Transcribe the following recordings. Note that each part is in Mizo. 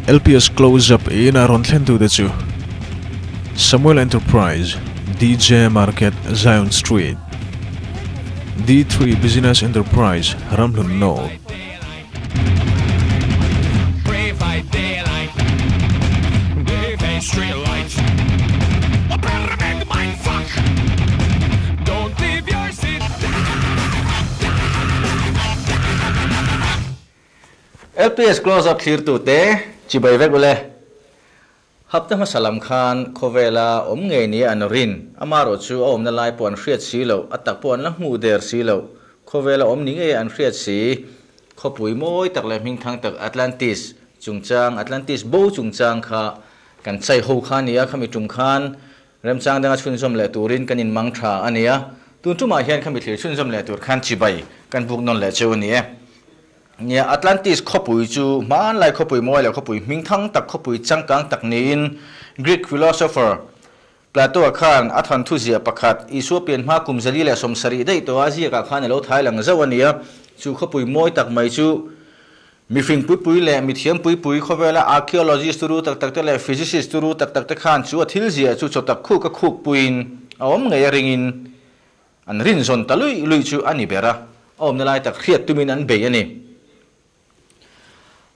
LPS Close Up ina rawn thlentute chu Samuel Enterprise, DJ Market, Zion Street, D3 Business Enterprise, Ramhlun North. LPS Close Up thlirtute chibai vek ule. Hapta hmasa lam khan khawvela awm ngei nia an rin, amarawh chu a awmna lai pawh an hriat si loh, a tak pawh an la hmuh der si loh, khawvela awm ni ngei an hriat si, khawpui mawi tak leh hmingthang tak Atlantis chungchang, Atlantis bo chungchang kha kan chai ho kha a ni a, khami tum khan Remchang danga chhunzawm leh turin kan inmang tha a ni a, tun tumah hian khami thlir chhunzawm leh tur khan chibai kan buk nawn leh cheu a ni e. Nia, Atlantis khawpui chu hmanlai khawpui mawi leh khawpui hmingthang tak, khawpui changkang tak niin Greek philosopher Plato-a khan a thanthu ziah pakhat, Isua pian hma kum 470 daih tawha a ziakah khan a lo thai lang zauh a ni a, chu khawpui mawi tak mai chu Mihring puipui leh mithiam puipui khawvela archaeologist turu tak tak te leh physicist turu tak tak te khan chu a thil ziah chu chaw tak khuk a khuk puiin a awm ngei a ringin an rinzawn ta luih luih chu a ni ber a, a awmna lai tak hriat tumin an bei a ni.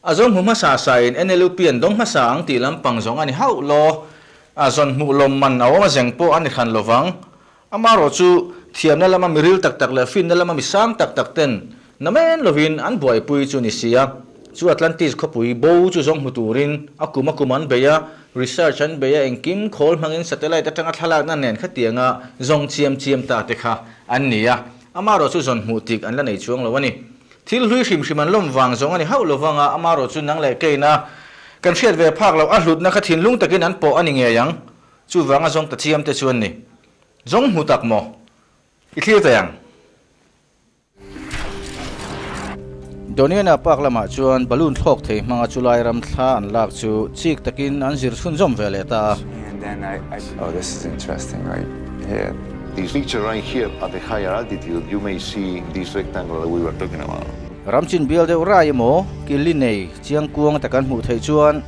A zawng hmu hmasa sain NLUP an dawng hmasa ang tih lampang zawng a ni hauh law, a zawn hmuh lawm man a awm a zeng pawh a ni hran lovang. Amarawh chu thiamna lama miril tak tak leh finna lama mi sang tak tak ten namen lovin an buaipui chu ni si a. Chu Atlantis khawpui bo chu zawng hmu turin a kum a kum an bei a, research an bei a, engkim khawl hmangin satellite atanga thlalakna nen khatianga zawng chiam chiam ta te kha an ni a. Amarawh chu zawn hmuh tik an la nei chuang lo a ni. Thil hlui hrim hrim an lawm vang zawng a ni hauh lovang a, amarawh chu nang leh keina kan hriat ve phak loh a hlutna kha thinlung takin an pawh a ni ngei ang. Chuvanga zawng ta chiam te chu an ni. Zawng hmu tak maw? I thlir thei ang. Doniana Park lamah chuan balloon thlawk thei hmanga chulai ram thla an lak chu chik takin an zir chhunzawm ve leh ta a. Oh, this is interesting right here. This picture right here at the higher altitude, you may see this rectangle that we were talking about. Ramchin bial deuh rai emaw, killi nei chiangkuang tak an hmuh theih chuan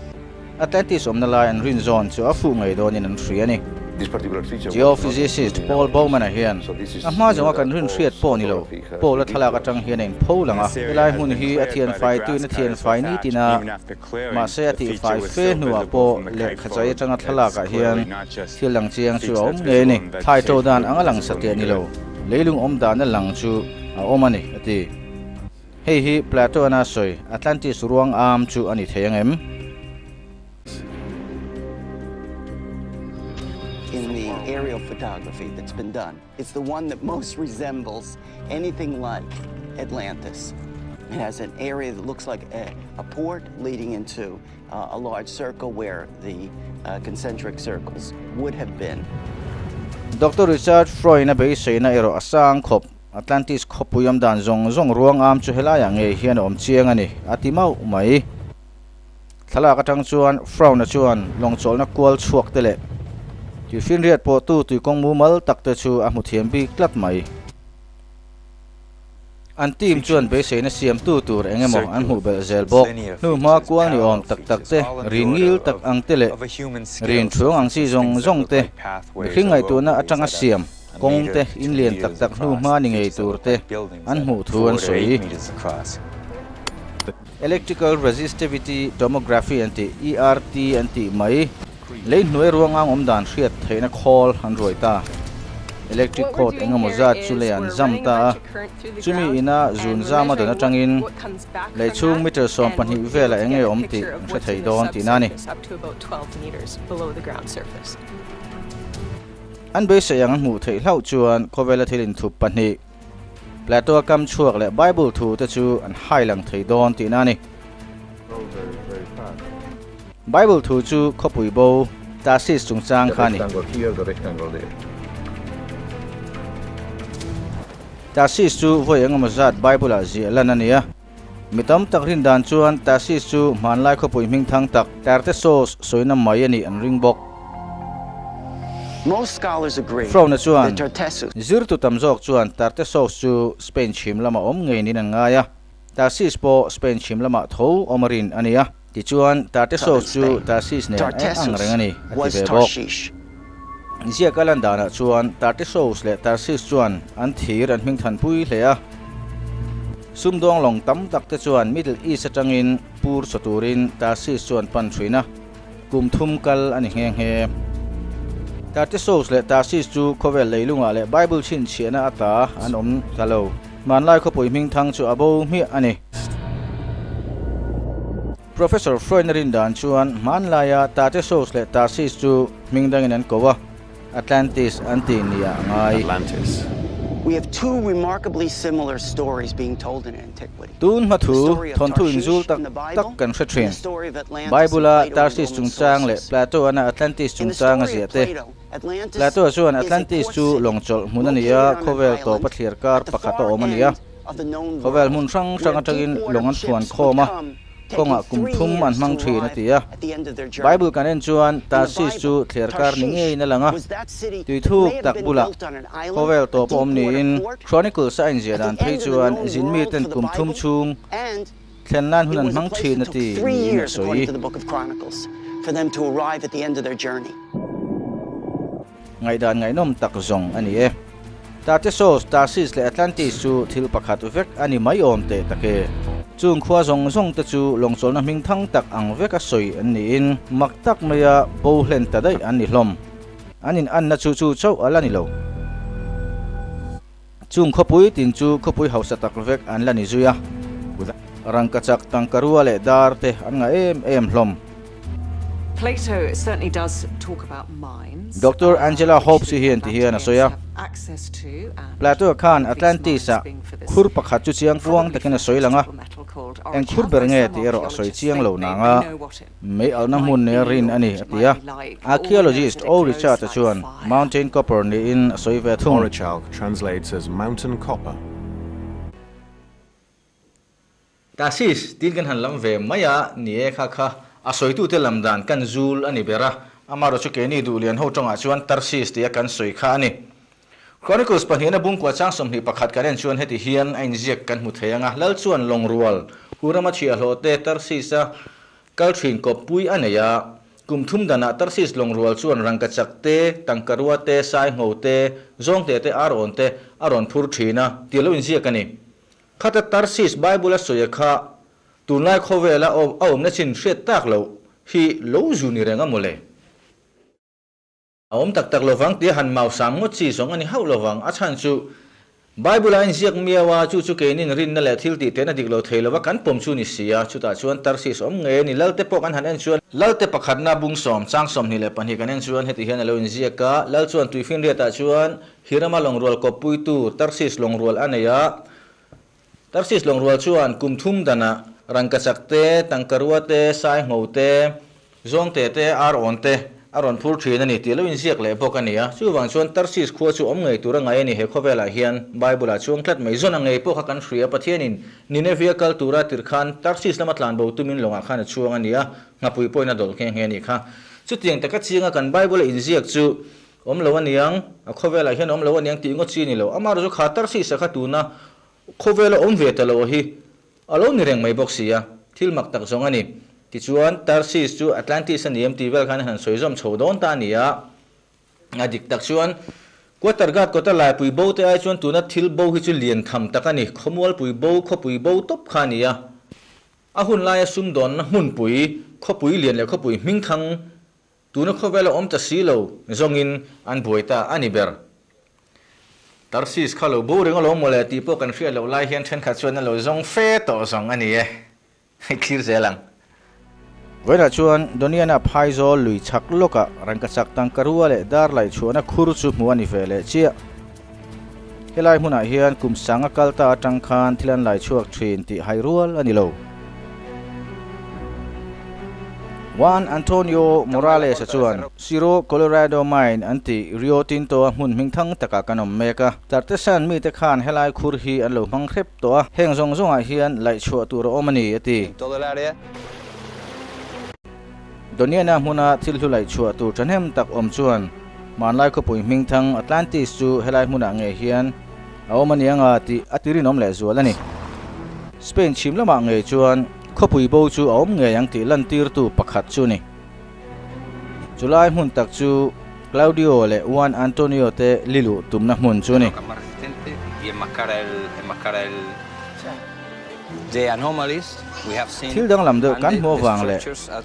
Atlantis awmna lai an rin zawn chu a fuh ngei dawnin an hria a ni. Geophysicist Paul Bowman-a hian a hma zawnga kan rin hriat pawh ni lo, Paul-a thlalak atang hian a inpho lang a. Helai hmun hi a thianfai tuin a thianfai nitin a, mahse a tihfai fe hnuah pawh lehkha chai atanga thlalakah hian thil lang chiang chu a awm ngei a ni. Thlai to dan anga lang satliah ni lo, leilung awm dana lang chu a awm a ni, a ti. Hei hi Plato-ana sawi Atlantis ruang am chu a ni thei ang em? In the aerial photography that's been done, it's the one that most resembles anything like Atlantis. It has an area that looks like a, a port leading into uh, a large circle where the uh, concentric circles would have been. Doctor Richard Freund-a beiseina erawh a sang khawp. Atlantis khawpui awm dan zawng zawng ruang am chu helaiah ngei hian a awm chiang a ni, a ti mauh mai. Thlalak atang chuan Frown-a chuan lawng chawlhna kual chhuak te leh tuifinriat pawhtu tuikawng mumal tak te chu a hmu thiam bik tlat mai. An team chuan beiseina siamtu tur eng emaw an hmuh belh zel bawk. Hnu hma kual ni awm tak tak te, rin ngil tak ang te leh rin thuang ang chi zawng zawng te mihring ngaihtuahna atanga siam Kawng te in lian tak tak hnu hma ni ngei tur te an hmuh thu an sawi. Electrical Resistivity Tomography an tih, ERT an tih mai, lei hnuai ruangang awm dan hriat theihna khawl an ruai ta. Electric cord eng emaw zat chu lei an zam ta a, chumi ina zun zam a dawn atangin lei chhung meter 12 velah eng nge awm tih an hre thei dawn tihna a ni. An beisei ang hmuh theih hlauh chuan khawvela thil inthup pahnih, Plato-a kam chhuak leh Bible thu te chu an hai lang thei dawn tihna a ni. Bible thu chu khawpui bo Tarsis chungchang kha a ni. Tarsis chu vawi engemaw zat Bible-ah ziah lan a ni a. Mi tam tak rin dan chuan Tarsis chu hmanlai khawpui hmingthang tak Tartessos sawina mai a nih an ring bawk. Most scholars agree Frona chuan, that Tartessus. Zirtu tam zawk chuan Tartessos chu Spain chhim lama awm ngei niin an ngai a, Tarsis pawh Spain chhim lamah tho awm a rin a ni a. Tichuan, Tartessos chu Tarsis nen a ang reng a ni, a ti ve bawk. Ziak a lan danah chuan Tartessos leh Tarsis chuan an thir an hming thanpui hle a. Sumdawng lawng tam tak te chuan Middle East atangin pur chaw turin Tarsis chu an pan thin a, kum thum kal a ni nghe nghe. Tartessos leh Tarsis chu khawvel leilungah leh Bible chhinchhiahna ata an awm ta lo. Hmanlai khawpui hmingthang chu a bo hmiah a ni. Professor Freund-a rin dan chuan hmanlaia Tartessos leh Tarsis chu hming dangin an ko a, Atlantis an ti nia a ngai. Atlantis. We have two remarkably similar stories being told in antiquity. Tun hma The thu, story of thawnthu inzul Tarshish tak in the tak Bible kan hre and the thin. story of Atlantis in Bible-a Plato and Tarsis Roman chungchang leh sources. Plato-ana Atlantis In the chungchang a story ziah of te. Plato, Atlantis Plato-a chuan is a Atlantis port chu city lawngchawlh hmun a ni a, located on an khawvel tawpa island thliar kar at the pakhat a far awm a ni a. end of the known Khawvel world, hmun hrang hrang where atangin deep-water lawng an thuan ships would khawm a, come, taking kawngah kum three thum an years to hmang thin a arrive ti a. at the end of their journey. Bible kan en chuan In the Tarsis chu Bible, thliar kar ni Tarshish ngeiin a lang a, was that city tui thuk may have tak been bulah built on an island, khawvel a tawp a awm deep-water niin port Chronicles a inziah at dan the phei end of the chuan known zin world miten for the kum thum Bible, chhung and thlen nan hun it an was a hmang place thin that a took ti three niin a years, according sawi. to the Book of Chronicles, for them to arrive at the end of their journey. Ngaihdan ngaihnawm tak zawng a ni e. Tartessos, Tarsis leh Atlantis chu thil pakhat vek a ni mai awm teh tak e. Chung khua zawng zawng te chu lawngchawlhna hming thang tak ang veka sawi an niin mak tak maia bo hlen ta daih an ni hlawm. An in anna chu chu chauh a la ni lo. Chung khawpui tin chu khawpui hausa tak vek an la ni zui a. Rangkachak tangkarua leh dar te an ngah em em hlawm. Plato certainly does talk about mines, Doctor Angela which Hobbs-i the hian ti hian a sawi a. Atlanteans have access to and Plato-a khan these mines Atlantis-ah being for this khur pakhat chu chiang kuang probably takin a sawi lang a. vegetable metal called Eng khur orichalcum. ber nge Some tih erawh a sawi archaeologists chiang think lo they nang may a, know what it mei alna might hmun nia be rin or a ni what a it ti a. might be like. All we know is Archaeologist that it O glows Richard-a like chuan fire. Mountain Copper niin a sawi ve thung. Orichalc translates as mountain copper. Tarsis tin kan han lam ve mai a, ni e kha kha a sawitute lam dan kan zul a ni ber a, amaherawh chu keini duh lian ho tawngah chuan Tarsis tia kan sawi kha a ni. Chronicles pahnihna bungkua chang 21 kan en chuan heti hian a inziak kan hmu thei ang a, Lal chuan lawngrual Hurama chhiahhlawh te Tarsis-a kal thin kawppui a nei a, kum thum danah Tarsis lawngrual chuan rangkachak te, tangkarua te, saingho te, zawngte te, arawn te a rawn phur thin a, tih lo inziak a ni. Khata Tarsis Bible a sawi a kha tunlai khawvela a awmna chin hriat tak loh hi lo zu ni reng a mawle. A awm tak tak lovang tia han mau sam ngawt chi zawng a ni hauh lovang. A chhan chu Bible a inziak miau a, chu chu keinin rinna leh thil tih tehna dik lo thei lova kan pawm chu ni si a, chutah chuan Tarsis awm ngei a ni. Lalte pawh kan han en chuan Lalte pakhatna bung sawm, chang 22 kan en chuan heti hian a lo inziak a, Lal chuan tuifinriatah chuan Hirama lawngrual kawppuitu Tarsis lawngrual a nei a. Tarsis lawngrual chuan kum thum danah rangkachak te, tangkarua te, saingho te, zawngte te, arawn te a rawn phur thin a ni tih lo inziak leh bawk a ni a. Chuvang chuan Tarsis khua chu awm ngei tur a ngai a ni he khawvelah hian Bible-ah chuang tlat mai zawn a ngei pawh kha kan hria. Pathianin Nineveh kal tura tir khan Tarsis lama tlan bo tumin lawngah khan a chuang a ni a, nghapui pawhin a dawlh nghe nghe a nih kha. Chutiang taka chianga kan Bible-a inziak chu Awm lo aniang, a khawvelah hian awm lo aniang tih ngawt chi a ni lo. Amaherawhchu kha Tarsisa kha tuna khawvela awm ve ta lo hi a lo ni reng mai bawk si a, thil mak tak zawng a ni. Tichuan, Tarsis chu Atlantis a ni em tih vel khan han sawi zawm chho dawn ta a ni a. A dik tak chuan, Quarter Guard kawta laipui bo te ai chuan tuna thil bo hi chu lian tham tak a ni, khawmualpui bo, khawpui bo tawp kha a ni a. A hun laia sumdawnna hmunpui, khawpui lian leh khawpui hmingthang Tuna khawvel a awm ta si lo zawngin an buai ta a ni ber. Tarsis kha lo bo reng alawm mawle tih pawh kan hriat loh lai hian thenkhat chuan an lo zawng fe tawh zawng a ni e. Hei thlir zel ang. Vawiinah chuan Doniana phaizawl lui chhak lawkah rangkachak tangkarua leh dar laih chhuahna khur chu hmuh a ni ve leh chiah. Helai hmunah hian kum sanga kal ta atang khan thil an lai chhuak thin tih hai rual a ni lo. Juan Antonio Morales-a chuan Cerro Colorado Mine an tih Rio Tinto-a hmun hmingthang takah kan awm mek a. Tartesan mite khan helai khur hi an lo hmang hrep tawh a, heng zawng zawngah hian laih chhuah tur a awm a ni, a ti. Doniana hmuna thil hlu laih chhuah tur thahnem tak awm chuan hmanlai khawpui hmingthang Atlantis chu helai hmunah ngei hian a awm a ni anga tih a ti rinawm lehzual a ni. Spain chhim lamah ngei chuan Khawpui bo chu a awm ngei ang tih lantirtu pakhat chu ni. Chulai hmun tak chu Claudio leh Juan Antonio te liluh tumna hmun chu ni. Thil danglam deuh kan hmuh avang leh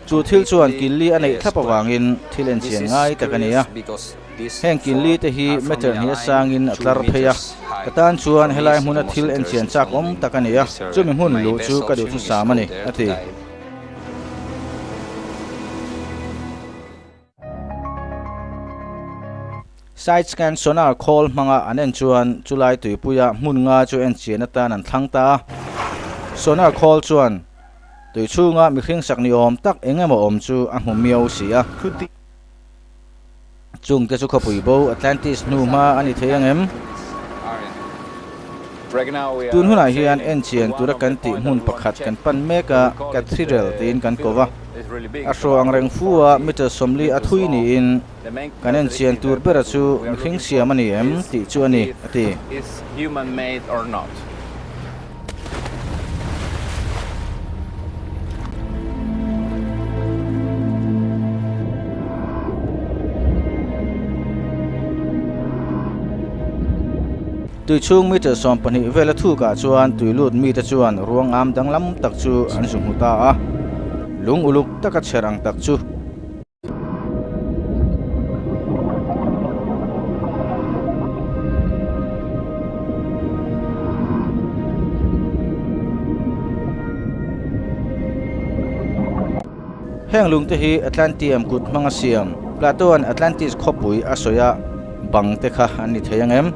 chu thil chuan killi a neih thlap avangin thil enchian ngai tak a ni a. Heng killi te hi meter hnih a sangin a tlar phei a, ka tan chuan helai hmuna thil enchian chak awm tak a ni a, chumi hmun luh chu ka duhthusam a ni, a ti. Side scan sonar khawl hmanga an en chuan chulai tuipuia hmun nga chu en chian atan an thlang ta a. Sonar khawl chuan tui chhunga mihring sak ni awm tak eng emaw awm chu a hmu miau si a. Chungte chu khawpui bo Atlantis hnu hma a ni thei ang em? Tun hunah hian en chian tura kan tih hmun pakhat kan pan mek a, Cathedral tiin kan ko va. A hraw ang reng fu a, meter 40 a thui niin kan en chian tur bera chu mihring siam a ni em tih chu a ni, a ti. Tui chhung meter 12 vela thukah chuan tui lut mite chuan ruang am danglam tak chu an zu hmu ta a, lung uluk taka chher ang tak chu. Heng lungte hi Atlantium kut hmanga siam Plato-a'n Atlantis khawpui a sawi a, bang te kha an ni thei ang em?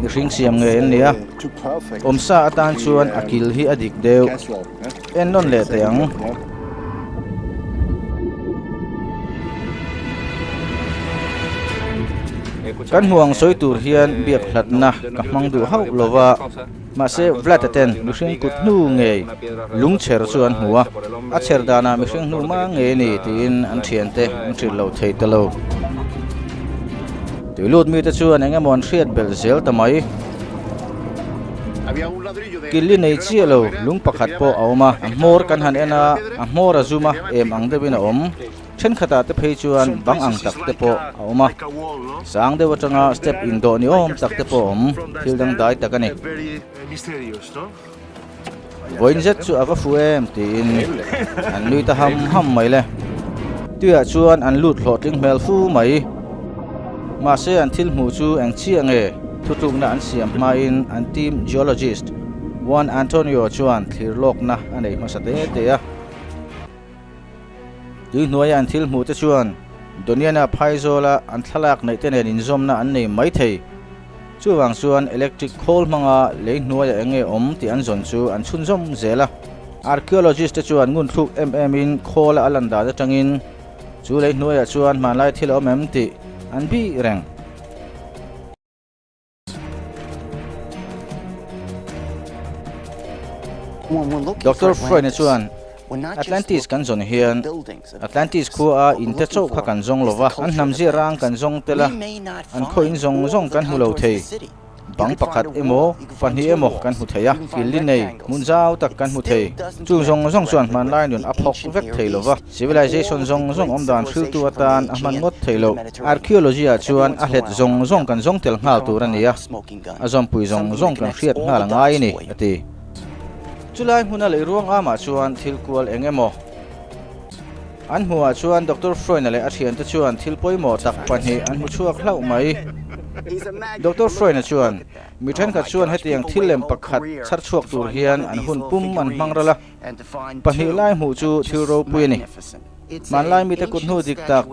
Mihring siam ngei an ni a, awmsa atan chuan a kil hi a dik deuh. En nawn leh teh ang. Kan hmuh ang sawi tur hian biak hlatna ka hmang duh hauh lo va, mahse Vlad-a ten mihring kut hnu ngei lung chher chu an hmu a, a chher danah mihring hnu hma ngei a ni tiin an thiante an hrilh lo thei ta lo. Tui lut mite chuan eng emaw an hriat belh zel ta mai. Killi nei chiah lo lung pakhat pawh a awm a, a hmawr kan han en a, a hmawr a zum a, em ang deuhin a awm. Thenkhatah te phei chuan bang ang tak te pawh a awm a, sang deuh atanga step indawh ni awm tak te pawh a awm, thil dangdai tak a ni. Vawiin zet chu a va fu em tiin an nui ta ham ham mai le. Tuiah chuan an lut hlawhtling hmel fu mai. Mahse an thil hmuh chu eng chiah nge thutlukna an siam hmain an team geologist Juan Antonio chuan thlir lawkna a nei hmasa te te a. Tui hnuaia an thil hmuh te chuan Doniana phaizawla an thlalak neih te nen inzawmna an nei mai thei. Chuvang chuan electric khawl hmanga lei hnuaiah eng nge awm tih an zawn chu an chhunzawm zel a. Archaeologist te chuan ngunthluk em em in khawla a lan dan atangin chu lei hnuaiah chuan hmanlai thil a awm em tih an bih reng. Doctor Freund-a chuan, Atlantis kan zawn hian Atlantis khua a inte chauh kha kan zawng lo va, an hnam zia rang kan zawng tel a, an khaw in zawng zawng kan hmu lo thei. Bang pakhat emaw, pahnih emaw kan hmu thei a, killi nei, hmun zau tak kan hmu thei. Chung zawng zawng chuan hmanlai nun a phawk vek thei lo va, civilization zawng zawng awm dan hriltu atan a hman ngawt thei lo. Archaeology-ah chuan a hlet zawng zawng kan zawng tel nghal tur a ni a, a zawmpui zawng zawng kan hriat nghal a ngai a ni, a ti. Chulai hmuna lei ruang amah chuan thil kual eng emaw an hmuhah chuan Doctor Freund-a leh a thiante chuan thil pawimawh tak pahnih an hmu chhuak hlauh mai. Doctor Freund-a chuan, Mi thenkhat chuan hetiang thil lem pakhat chhar chhuak tur hian an hun pum an hmang ral a, pahnih lai hmuh chu thil ropui a ni. Hmanlai mite kut hnu dik tak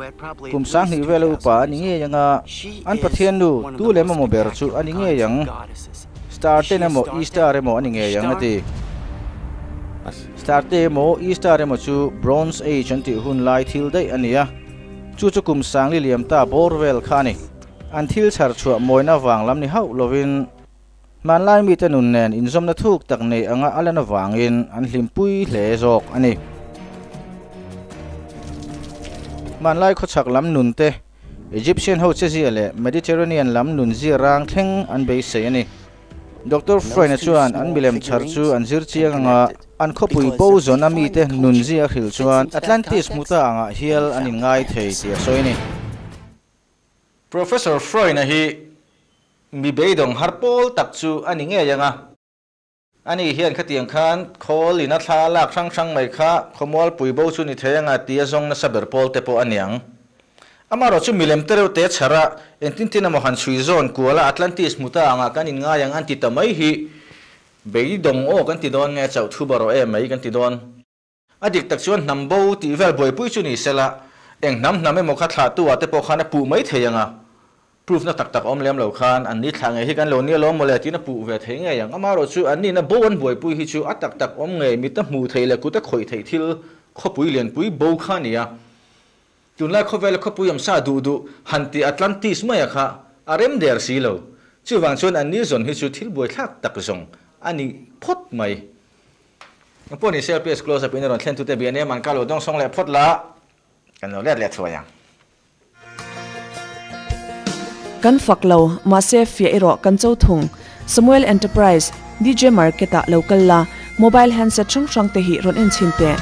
kum 2000 vela upa a ni ngei ang a, an Pathian nu tu lem emaw ber chu a ni ngei ang. Star ten emaw Easter emaw a ni ngei ang a ti. Star te emaw Easter emaw chu Bronze Age an tih hun lai thil daih a ni a, chu chu kum 10,000 liam ta bawr vel kha a ni. An thil chhar chhuah mawina vang lam ni hauh lovin Hmanlai mite nun nen inzawmna thuk tak nei anga a lan avangin an hlimpui hle zawk a ni. Hmanlai khawchhak lam nun te, Egyptian ho chezia leh Mediterranean lam nunzia rang thleng an beisei a ni. Doctor Freund-a chuan an milem chhar chu an zir chiang anga an khawpui bo zawna mite nunzia a hrilh chuan Atlantis hmu ta angah hial an inngai thei tih a sawi a ni. Professor Freund-a hi mi beidawng har pawl tak chu a ni ngei ang a. Ani hian khatiang khan khawl in a thla a lak hrang hrang mai kha khawmualpui bo chu ni thei anga ti a zawng nasa ber pawl te pawh a niang. Amaherawh chu milem te reuh te chhar a, engtin tin emaw han chhui zawn kual a Atlantis hmu ta angah kan inngai ang an ti ta mai hi beidawng aw kan ti dawn nge chauh thu ba rawh em mai kan ti dawn. A dik tak chuan hnam bo tih vel buaipui chu ni sela, eng hnam hnam emaw kha thlahtu ah te pawh khan a puh mai thei ang a, proof na tak tak awm lem lo khan an ni thlah ngei hi kan lo nia lawm mawle tiin a puh ve thei ngei ang. Amaherawh chu an nihna bo an buaipui hi chu a tak tak awm ngei, mit a hmuh theih leh kut a khawih theih thil khawpui lianpui bo kha a ni a. Tunlai khawvela khawpui awm sa duh duh han tih Atlantis maia kha a rem der si lo. Chuvang chuan an ni zawn hi chu thil buaithlak tak zawng a ni phawt mai. Pawh ni se PS close up in a rawn thlen tute bia nia man ka lo dawng sawng leh phawt la kan lo let leh thuai ang. Kan fak lo, mahse fiah erawh kan cho thung. Samuel Enterprise, DJ Market ah lo kal la, mobile handset hrang hrang te hi rawn en chhin teh.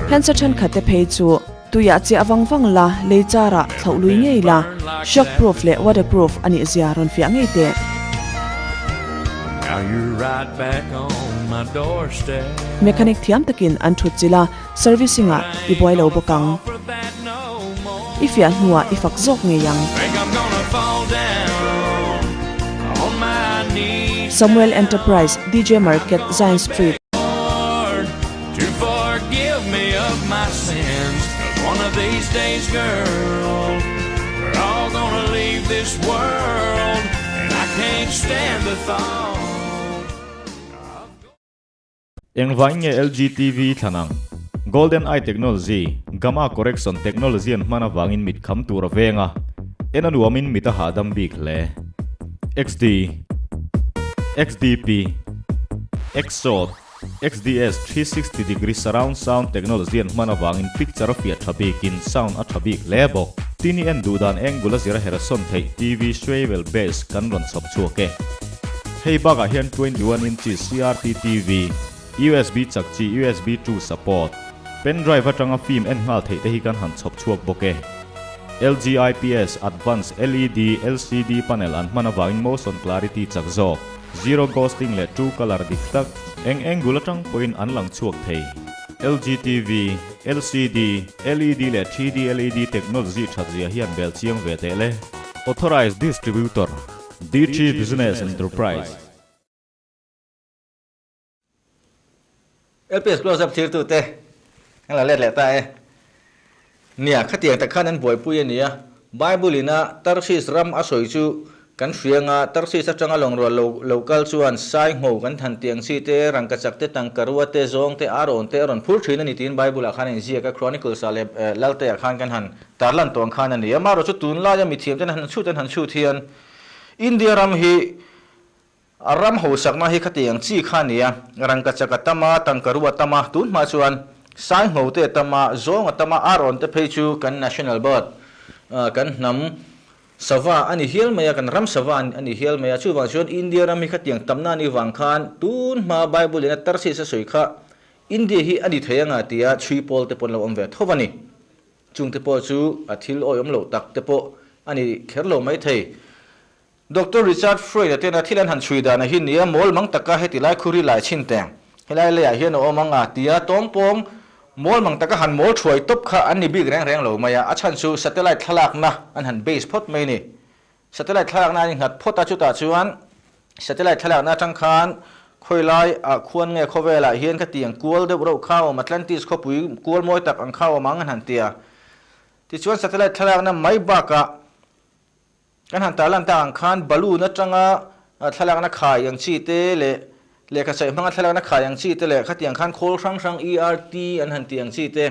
Handset thenkhat te phei chu tuiah chiah vang vang la, lei char ah thlauh lui ngei la, shock proof leh water proof a nih zia rawn fiah ngei teh. Mechanic thiam takin an thut chilh a. Servicing ah i buai lo bawk ang. I fiah hnuah i fak zawk ngei ang. Samuel Enterprise, DJ Market, Zion Street. Engvai nge LGTV thlan ang? Golden Eye Technology, Gamma Correction Technology an hman avangin mit kham tur a veng a, en a nuamin mit a hahdam bik hle. XD, XDP, XShot, XDS 360 degree surround sound technology an hman avangin picture a fiah tha bikin sound a tha bik hle bawk. Tin i en duh dan angle a zir a hersawn theih TV swivel base kan rawn chhawp chhuak e. Hei bakah hian 21 inches CRT TV, USB chak chi USB 2 support, pen drive atanga film en nghal theih te hi kan han chhawp chhuak bawk e. LG IPS Advance LED LCD panel an hman avangin motion clarity chak zawk, zero ghosting leh true color dik tak, eng angle atang pawhin an lang chhuak thei. LG TV, LCD, LED leh 3D LED technology that zia hian bel chiang ve teh le. Authorized Distributor. DT Business Enterprise. LPS Close Up thirtute an la let leh ta e. Nia, khatiang tak khan an buaipui a nia. Bible ina Tarshish ram a sawi chu kan hria anga Tarshish atanga lawngrual lo lo kal chuan sai ngho kan than tiang chi te, rangkachak te, tangkarua te, zawng te, arawn te a rawn phur thin a ni tiin Bible ah khan a inziak a, Chronicles ah leh Lalte ah khan kan han Tarlan tawng khan a ni a, amaherawhchu tunlaia mithiamten han chhut an han chhut hian India ram hi a ram hausakna hi khatiang chi kha a ni a, rangkachak a tam a, tangkaru a tam a, tun hma chuan Saingho te a tam a, zawng a tam a, arawn te phei chu kan national bird, kan hnam sava a ni hial mai a, kan ram sava a ni hial mai a, chuvang chuan India ram hi khatiang tamna a nih vang khan tun hma Bible in a Tarsis a sawi kha India hi a ni thei anga tia chhui pawl te pawh an lo awm ve tho a ni. Chungte pawh chu a thil awihawm loh tak te pawh a ni kher lo mai thei. Doctor Richard Freud-a tena thil an han chhui dan a hi nia mawl mang taka heti lai khuri lai chhin teng helai leiah hian a awm ang a tia tawngpawng mawl mang taka han mawl thuai tawp kha an ni bik reng reng lo mai a, a chhan chu satellite thlalakna an han base phawt mai a ni. Satellite thlalakna an inghat phawt a, chutah chuan satellite thlalakna atang khan khawilai ah khuan nge khawvelah hian ka tiang kual deuh reuh kha a awm, Atlantis khawpui kual mawi tak ang kha a awm ang an han ti a. Tichuan satellite thlalakna mai bakah kan han tarlan tak ang khan balloon atanga thlalakna khai ang chi te leh lehkha chaih hmanga thlalakna khai ang chi te leh khatiang khan khawl hrang hrang ERT an han ti ang chi te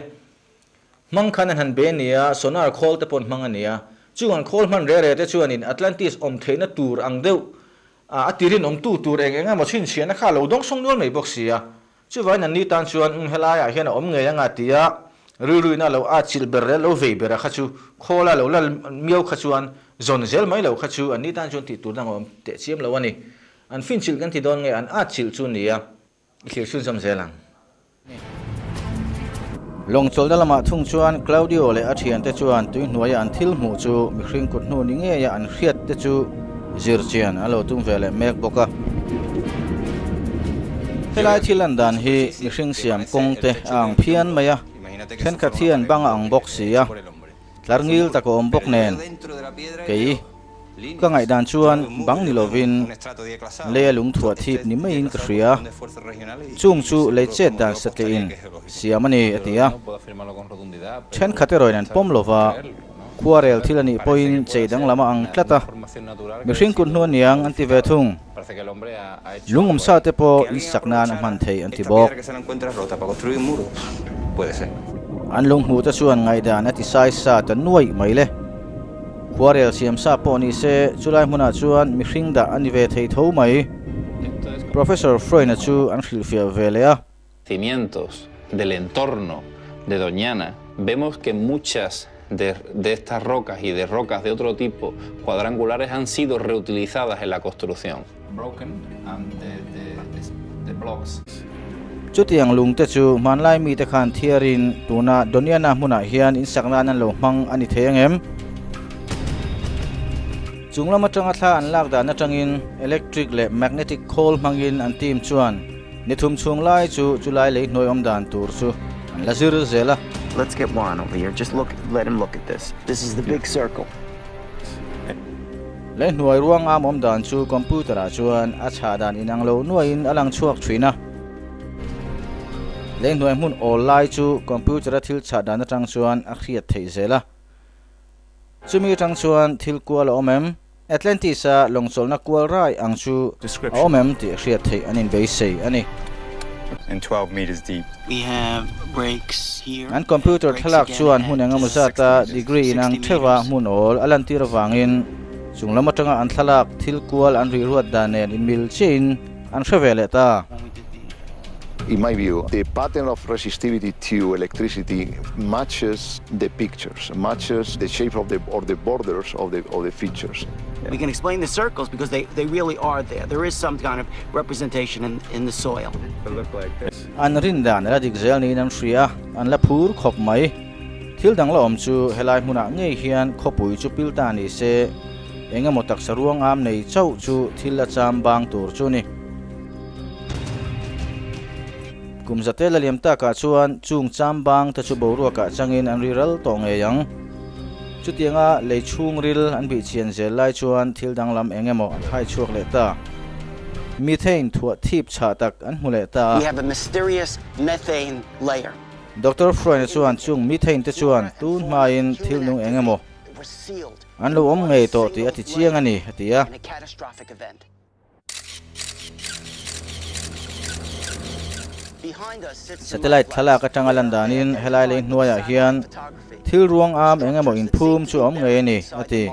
Hmang khan an han be nia, sonar khawl te pawh an hmang a nia. Chung an khawl hman re re te chuanin Atlantis awm theihna tur ang deuh a ti rinawmtu tur eng eng emaw chhinchhiahna kha a lo dawng sawng nual mai bawk si a. Chuvangin an ni tan chuan umm helaiah hian a awm ngei anga tia Rilruina lo atchilh ber leh lo vei ber a kha chu khawla lo lal miau kha chuan zawn zel mai lo kha chu anni tan chuan tih tur dang a awm teh chiam lo a ni. An finchilh kan ti dawn nge an atchilh chu nia i thlir chhunzawm zel ang. Lawng chawlhna lamah thung chuan Claudio leh a thiante chuan tui hnuaia an thil hmuh chu mihring kut hnu ni ngeia an hriat te chu zir chian an lo tum ve leh mek bawk a. Helai thil an dan hi mihring siam kawng te a ang phian mai a, thenkhat hian bang a ang bawk si a, tlar ngil tak a awm bawk nen. Kei ka ngaihdan chuan bang ni lovin lei a lungthuah thip ni maiin ka hria, chung chu lei chet dan satlihin siam a ni, a ti a. Thenkhat erawhin an pawm lova. Khuarel thil a nih pawhin chei danglam a ang tlat a, mihring kut hnu aniang an ti ve thung. Lungawmsa te pawh in sak nan a hman theih an ti bawk. An lunghmuh te chuan ngaihdan a ti sai sa ta nuaih mai le. Khuarel siamsa pawh ni se chulai hmunah chuan mihring dah a ni ve thei tho mai. Professor Freund-a chu an hrilhfiah ve leh a. Cimientos del entorno de Doñana, vemos que muchas de, de estas rocas y de rocas de otro tipo cuadrangulares han sido reutilizadas en la construcción. Chutiang lungte chu hmanlai mite khan thiarin tuna Doñana hmunah hian in sak nan an lo hmang a ni thei ang em? Chung lam atanga thla an lak dan atangin electric leh magnetic khawl hmangin an team chuan Ni thum chhung lai chu chulai lei hnuai awm dan tur chu an la zir zel a. Let's get Juan over here, just look, let him look at this. This is the big circle. Lei hnuai ruang am awm dan chu computer ah chuan a chhah dan inang lo nuaiin a lang chhuak thin a. Lei hnuai hmun awl lai chu computer a thil chhah dan atang chuan a hriat theih zel a. Chumi atang chuan thil kual a awm em? Atlantis-a lawngchawlhna kual rai ang chu a awm em tih hriat theih an inbeisei a ni. An computer thlalak chuan hmun engemaw zata degree inang theuha hmun awl a lantir avangin chung lam atanga an thlalak thil kual an rihruat dan nen inmil chiahin an hre ve leh ta. In my view, the pattern of resistivity to electricity matches the pictures, matches the shape of the or the borders of the of the features. We can explain the circles because they, they really are there. There is some kind of representation in, in the soil. An rin dan la dik zel niin an hria, an la phur khawp mai. Thil dang la awm chu helai hmunah ngei hian khawpui chu pil ta ni se, engemaw taksa ruang am nei chauh chu thil la cham bang tur chu ni. Kum zate la liam takah chuan chung cham bang te chu boruakah changin an ri ral tawh ngei ang. Chutianga lei chhungril an bih chian zel lai chuan thil danglam eng emaw an hai chhuak leh ta. Methane thuah thip chhah tak an hmu leh ta a. We have a mysterious methane layer. Doctor Freund-a chuan chung methane te chuan tun hmain thil nung eng emaw an lo awm ngei tawh tih a ti chiang a ni, a ti a. Satellite thlalak atanga lan danin helai lei hnuaiah hian thil ruang am eng emaw inphum chu a awm ngei a ni, a ti.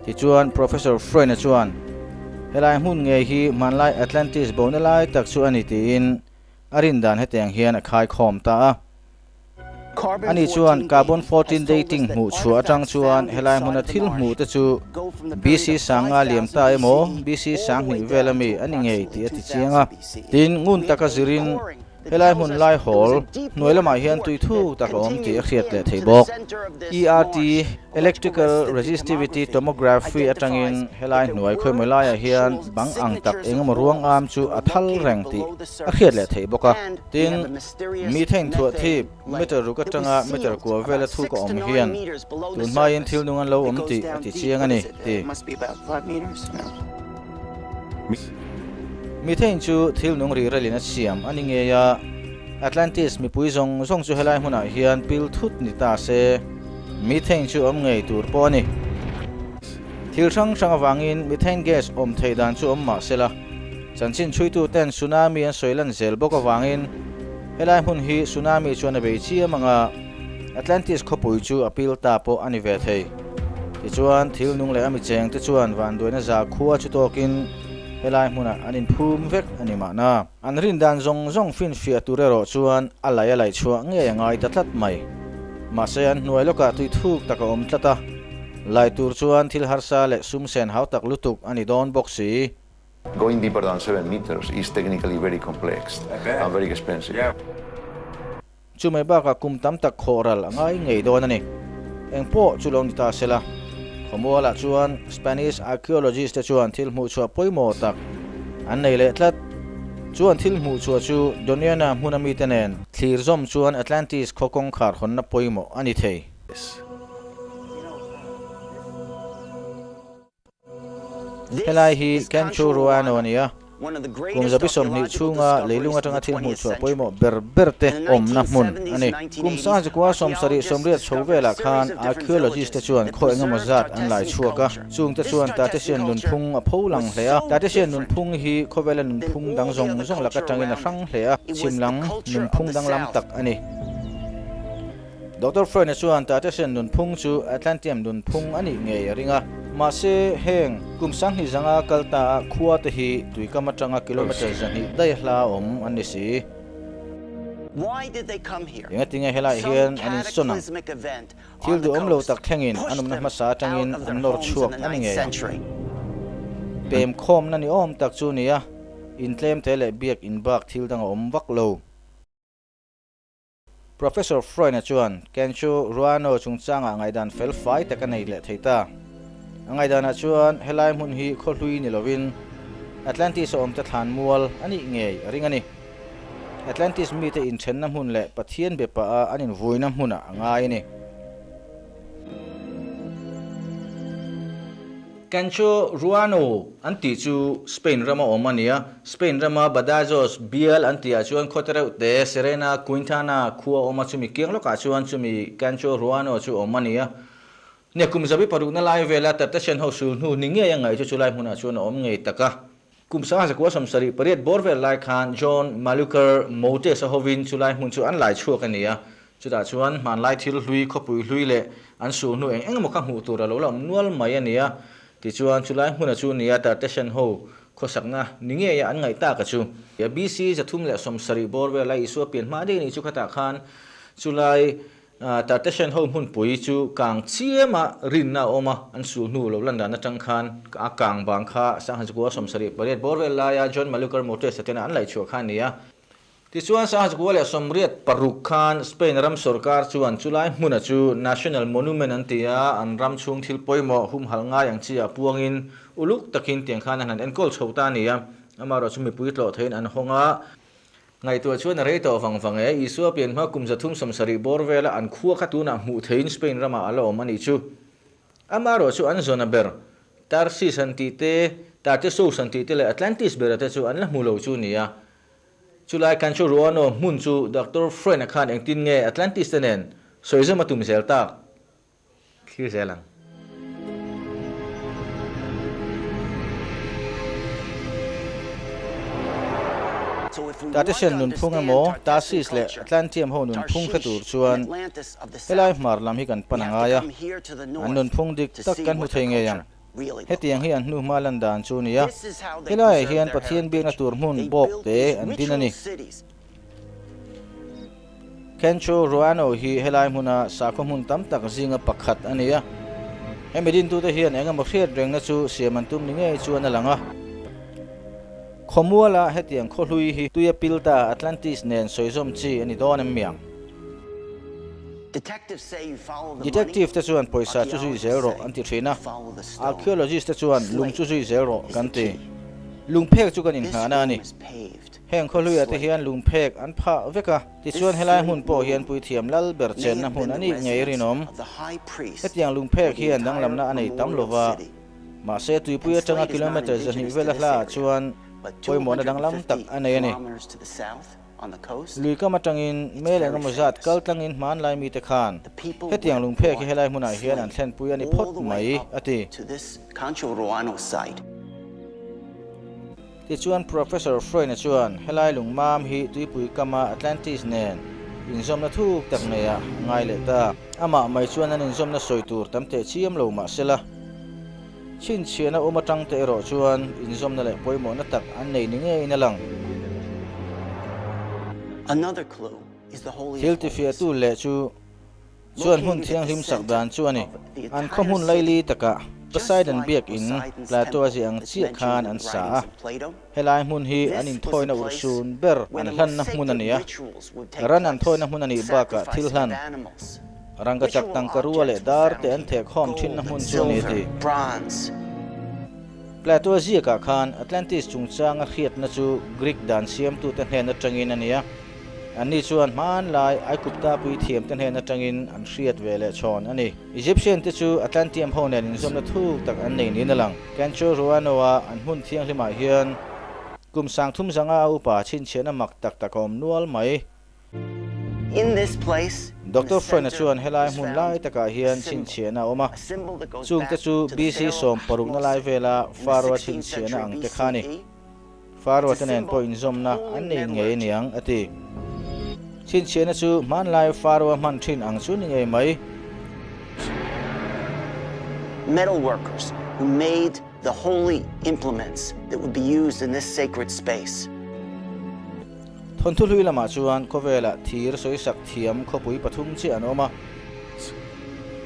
Tichuan Professor Freund-a chuan helai hmun ngei hi hmanlai Atlantis bona lai tak chu a ni tiin a rin dan hetiang hian a khaikhawm ta a. Ani chuan carbon 14 dating hmuh chhuah atang chuan helai hmuna thil hmuh te chu BC sanga liam ta emaw BC sanghnih vel ami a ni ngei tih a ti chiang a. Tin, ngun taka zirin helai hmun lai hawl hnuai lamah hian tui thuk tak a awm tih a hriat leh thei bawk. ERT, Electrical Resistivity Tomography, atangin helai hnuai khawimawi laiah hian bang ang tak engemaw ruang am chu a thal reng tih a hriat leh thei bawk a. Tin, methane thuah thip meter ruk atanga meter kua vela thuk a awm hian tun hmain thil nung an lo awm tih a ti chiang a ni, ti. Methane chu thil nung ri relin a siam a ni ngei a, Atlantis mipui zawng zawng chu helai hmunah hian pil thut ni ta se, methane chu awm ngei tur pawh a ni. Thil hrang hrang avangin methane gas awm theih dan chu awm mah sela, Chanchin chhuituten tsunami an sawi lan zel bawk avangin helai hmun hi tsunami chuan a bei chiam ang a, Atlantis khawpui chu a pil ta pawh a ni ve thei. Tichuan, thil nung leh a mi cheng te chuan vanduaina za khua chu tawkin Helai hmunah an inphum vek a ni mahna. An rin dan zawng zawng finfiah tur erawh chuan a laih a laih chhuah ngei a ngai ta tlat mai. Mahse an hnuai lawkah tui thuk tak a awm tlat a, lai tur chuan thil harsa leh sum sen hau tak lutuk a ni dawn bawk si. Going deeper than 7 meters is technically very complex and very expensive. Chumai bakah kum tam tak khawh ral a ngai ngei dawn a ni. Eng pawh chu lo ni ta se la. Khawmualah chuan Spanish archaeologist te chuan thil hmuh chhuah pawimawh tak an nei leh tlat. Chu an thil hmuh chhuah chu Doñana hmuna mite nen thlir zawm chuan Atlantis khaw kawngkhar hawnna pawimawh a ni thei. Helai hi Cancho Ruano a ni a, kum zabi 20 chhunga leilung atanga thil hmuh chhuah pawimawh ber ber te awmna hmun a ni. Kum 1970 80 chho velah khan archaeologist te chuan khaw engemaw zat an lai chhuak a, chung te chuan Tartessian nunphung a pho lang hle a. Tartessian nunphung hi khawvela nunphung dang zawng zawng lak atangin a hrang hle a, chhimlam nunphung danglam tak a ni. Doctor Freund-a chuan Tartessian nunphung chu Atlantium nunphung a nih ngei a ring a. Mahse, heng kum 20 zanga kal ta a khua te hi tuikam atanga kilometre 200 daih hla awm an ni si. Engatinge helaiah hian an insawn ang? Thil duhawm lo tak thlengin an awmna hmasa atangin an nawr chhuak a ni ngei ang. Pem khawmna ni awm tak chu ni a, intlem te leh biak inbak thil dang a awm vak lo. Professor Freund-a chuan Cancho Ruano chungchangah ngaihdan fel fai tak a nei leh thei ta. A ngaihdanah chuan helai hmun hi khawhlui ni lovin Atlantis a awmte thlan mual a nih ngei a ring a ni. Atlantis mite inthenna hmun leh Pathian be pah a an invuina hmunah a ngai a ni. Cancho Ruano an tih chu Spain rama awm a ni a, Spain rama Badajoz bial an tihah chuan khawte reuh te Serena Quintana khua awm a, chumi kiang lawkah chuan chumi Cancho Ruano chu awm a ni a. Nia kum zabi parukna lai vela Tartessian ho sul hnu ni ngei a ngaih chu chulai hmunah chuan a awm ngei tak a. Kum 1978 bawr vel lai khan John Maluker Motes a hovin chulai hmun chu an lai chhuak a ni a, chutah chuan hmanlai thil hlui, khawpui hlui leh an sul hnu eng eng emaw kha hmuh tur a lo la awm nual mai a ni a. Tichuan chulai hmuna chu nia Tartessian ho khawsakna ni ngei a an ngaih tak a chu. BC 370 bawr vel lai Isua pian hma daih a nih chu khatah khan chulai Tartessian ho hmunpui chu kang chiama rinna a awm a, an sul hnu lo lan dan atang khan a kang bang kha 1978 bawr vel laia John Maluker Motes a tena an laih chhuah kha a ni a. Tichuan 1986 khan Spain ram sorkar chuan chulai hmuna chu National Monument an ti a, an ram chhung thil pawimawh humhalh ngai ang chi ah puangin uluk takin tiang khan an han enkawl chho ta a ni a, amaherawh chu mipui tlawh theiin an hawng a. Ngaihtuah chuan a rei tawh vang vang e, Isua pian hma kum 370 bawr vela an khua kha tunah hmuh theiin Spain ramah a la awm a nih chu. Amaherawh chu an zawna ber, Tarsis an tih te, Tartessos an tih te leh Atlantis bera te chu an la hmu lo chu a ni a. Chulai Cancho Ruano hmun chu Doctor Freund-a khan engtin nge Atlantis te nen sawizawm a tum zel tak? Thlir zel ang. Tartessian nunphung emaw Tarsis leh Atlantium ho nunphung hre tur chuan helai hmar lam hi kan pan a ngai a, an nunphung dik tak kan hmu thei ngei ang. Hetiang hi an hnuhma lan dan chu a ni a, helaiah hian Pathian biakna tur hmun bawk te an din a ni. Cancho Ruano hi helai hmuna sakhaw hmun tam tak zinga pakhat a ni a. Hemi dintute hian eng emaw hriat rengna chu siam an tum ni ngei chuan a lang a. Khawmuala hetiang khawhlui hi tuia pil ta Atlantis nen sawizawm chi a ni dawn em miang? Detective te chuan pawisa chu zui zel rawh an ti thin a, archaeologist te chuan lung chu zui zel rawh kan ti. Lungphek chu kan inngahna a ni. Heng khawhluiah te hian lungphek an phah vek a, tichuan helai hmun pawh hian puithiam lal ber chenna hmun a nih ngei rinawm. Hetiang lungphek hian danglamna a nei tam lova, mahse tuipui atanga kilometre 200 vela hlaah chuan pawimawhna danglam tak a nei a ni. Lui kam atangin mel engemaw zat kal tlangin hmanlai mite khan hetiang lungphek hi helai hmunah hian an thlenpui a ni phawt mai, a ti. Tichuan Professor Freund-a chuan helai lungmam hi tuipui kama Atlantis nen inzawmna thuk tak nei a ngai leh ta. Amah mai chuan an inzawmna sawi tur tam teh chiam lo mah sela. Chhinchhiahna awm atang te erawh chuan inzawmna leh pawimawhna tak an nei ni ngeiin a lang. Thil tifiahtu leh chu chuan hmun thianghlim sak dan chu a ni. An khaw hmun laili takah Poseidon biakin Plato a ziah ang chiah khan an sa a. Helai hmun hi an inthawina urhsun ber an hlanna hmun a ni a, ran an thawina hmun a nih bakah thil hlan, rangkachak tangkarua leh dar te an thehkhawm thinna hmun chu a ni a ti. Plato-a ziakah khan Atlantis chungchanga hriatna chu Greek dan siamtute hnen atangin a ni a, anni chuan hmanlai Aigupta puithiamte hnen atangin an hriat ve leh chhawn a ni. Egyptian te chu Atlantium ho nen inzawmna thuk tak an nei niin a lang. Cancho Ruano-a an hmun thianghlimah hian kum sangthum zanga a upa chhinchhiahna mak tak tak a awm nual mai. Doctor Freund-a chuan helai hmun lai takah hian chhinchhiahna a awm a, chungte chu BC 60 na lai vela Pharaoh-a chhinchhiahna ang te kha a ni. Pharaoh te nen pawh inzawmna an nei ngei aniang, a ti. Chhinchhiahna chu hmanlai Pharaoh-a hman thin ang chu ni ngei mai. Metal workers who made the holy implements that would be used in this sacred space. Thawnthu hlui lamah chuan khawvelah thir sawisak thiam khawpui pathum chiah an awm a,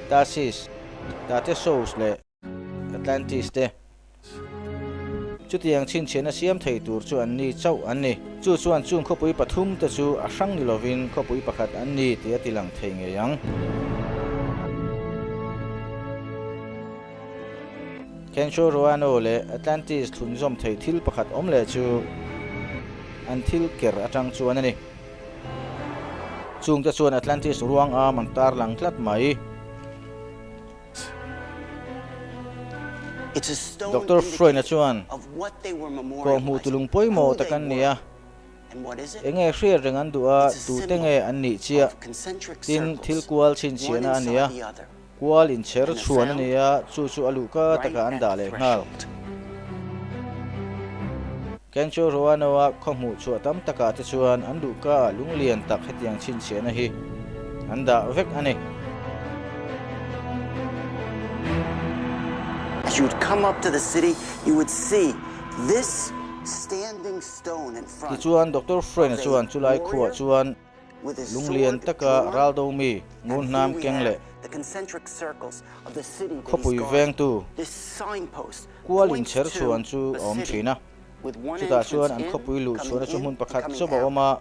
Tarsis, Tartessos leh Atlantis te. Chutiang chhinchhiahna siam thei tur chu an ni chauh an ni. Chu chuan chung khawpui pathum te chu a hrang ni lovin khawpui pakhat an ni tih a ti lang thei ngei ang. Kencho Ruano leh Atlantis thlunzawm thei thil pakhat awm leh chu an thil ker atang chuan a ni. Chungte chuan Atlantis ruang am an tarlang tlat mai. Doctor Freund-a chuan, Kawhhmuh tulung pawimawh tak an ni a, enge hriat reng an duh a, tute nge an nih chiah? Tin, thil kual chhinchhiahna a ni a, kual inchher chhuan a ni a, chu chu a luhka takah an dah leh nghal. Kencho Ruano-a khawhmuh chhuah tam takah te chuan an luhka ah lunglian tak hetiang chhinchhiahna hi an dah vek a ni. As you would come up to the city, you would see this standing stone in front Tichuan Doctor Freund-a chuan chulai khuah chuan lunglian taka raldo mi ngun hnam keng leh khawpui vengtu kual inchher chhuan chu a awm thin a. Chutah chuan an khawpui luh chhuahna chu hmun pakhat chawp a awm a.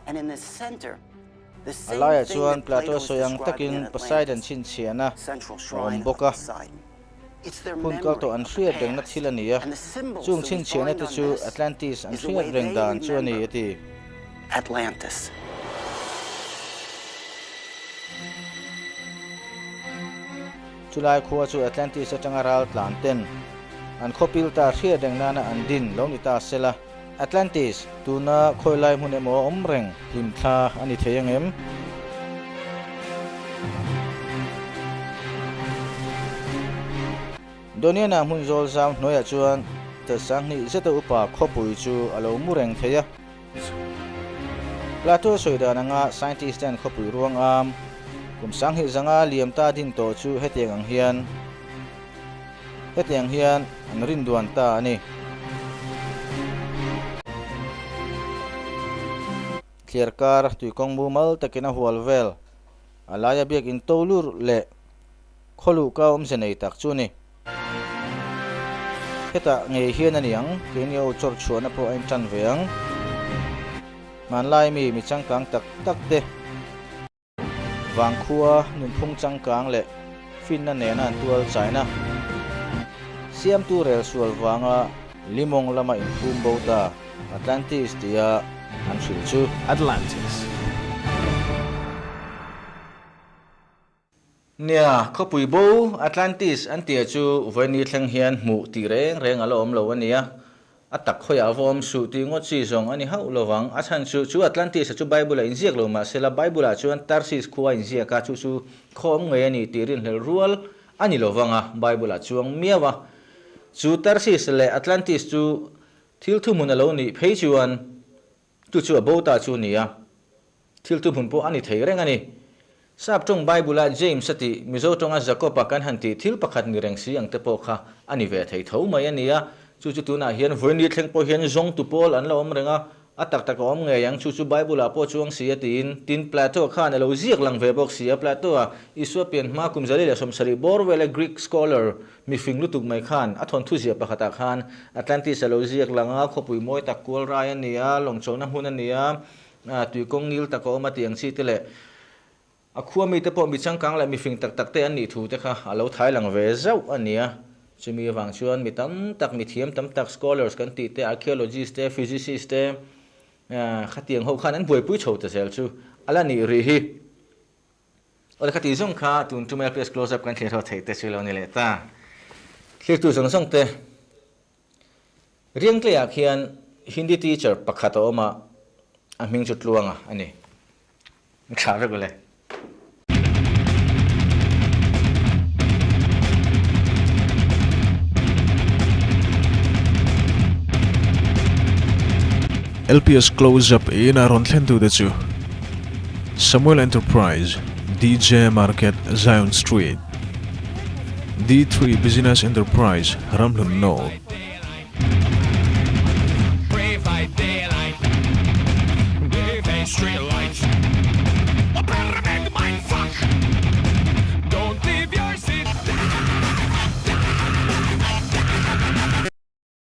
A laiah chuan Plato sawi ang takin Poseidon chhinchhiahna a awm bawk a. Hun kal tawh an hriat rengna thil a ni a, chung chhinchhiahna te chu Atlantis an hriat reng dan chu a ni, a ti. Atlantis. Chulai khua chu Atlantis atanga ral tlan ten an khawpil ta hriat reng nana an din lo ni ta sela, Atlantis tuna khawilai hmun emaw a awm reng hlimthla a ni thei ang em? Doniana hmun zawl zau hnuaiah chuan Telsang hnih zeta upa khawpui chu a lo mu reng thei a. Plato sawi dan anga scientist ten khawpui ruang am kum sanghnih zanga liam ta din tawh chu hetiang ang hian hetiang hian an rinduan ta a ni. Thliarkar tuikawng mumal takin a hual vel a laia biakin to lur leh khawluhka awmze nei tak chu a ni. Hetah ngei hian a ni ang, keini ho chawr chhuahna pawh a intan ve ang. Hmanlai mi mi changkang tak tak te vangkhua nunphung changkang leh finna nena an tual chaina siamtu rel sual vanga limawng lama inphum bo ta Atlantis tia an hrilh chu. Atlantis. Nia, khawpui bo Atlantis an tia chu vawiini thleng hian hmuh tih reng reng a la awm lo a nia. A tak khawiah a va awm suh tih ngawt chi zawng a ni hauh lo vang. A chhan chu, chu Atlantis-a chu Bible-ah inziak lo mah sela, Bible-ah chuan Tarsis khua a inziak a, chu chu khaw awm ngei a ni tih rinhlelh rual a ni lo vang a, Bible-ah chuang miau a. Chu Tarsis leh Atlantis chu thil thuhmun a lo nih phei chuan, Chu chu a bo ta chu a ni a, thil thuhmun pawh a ni thei reng a ni. Sap tawng Bible-a James a tih, Mizo tawnga Jakob-a kan han tih thil pakhat ni reng si ang te pawh kha a ni ve thei tho mai a ni a. Chu chu tunah hian vawiin thleng pawh hian zawngtu pawl an la awm reng a, a tak tak a awm ngei ang, chu chu Bible-ah pawh chuang si a tiin. Tin, Plato khan a lo ziak lang ve bawk si a, Plato-a Isua pian hma kum 470 bawr vela Greek scholar mifing lutuk mai khan a thawnthu ziah pakhatah khan Atlantis a lo ziak lang a, khawpui mawi tak kual rai a ni a, lawngchawlhna hmun a ni a, tuikawng ngil tak a awm a tih ang chi te leh A khua mite pawh mi changkang leh mifing tak tak te an nih thu te kha a lo thai lang ve zauh a ni a. Chumi avang chuan mi tam tak, mi thiam tam tak, scholars kan tih te, archaeologists te, physicists te, khatiang ho khan an buaipui chho ta zel chu a la nih rih hi. Awle khati zawng kha tun tum LPS Close Up kan thlir ho theih te chu lo ni leh ta. Thlirtu zawng zawng te Riangtleiah khian Hindi teacher pakhat a awm a, a hming chu Tluanga a ni. Tha vek ule. LPS Close Up in a rawn thlen tute chu Samuel Enterprise, DJ Market, Zion Street, D3 Business Enterprise, Ramhlun North.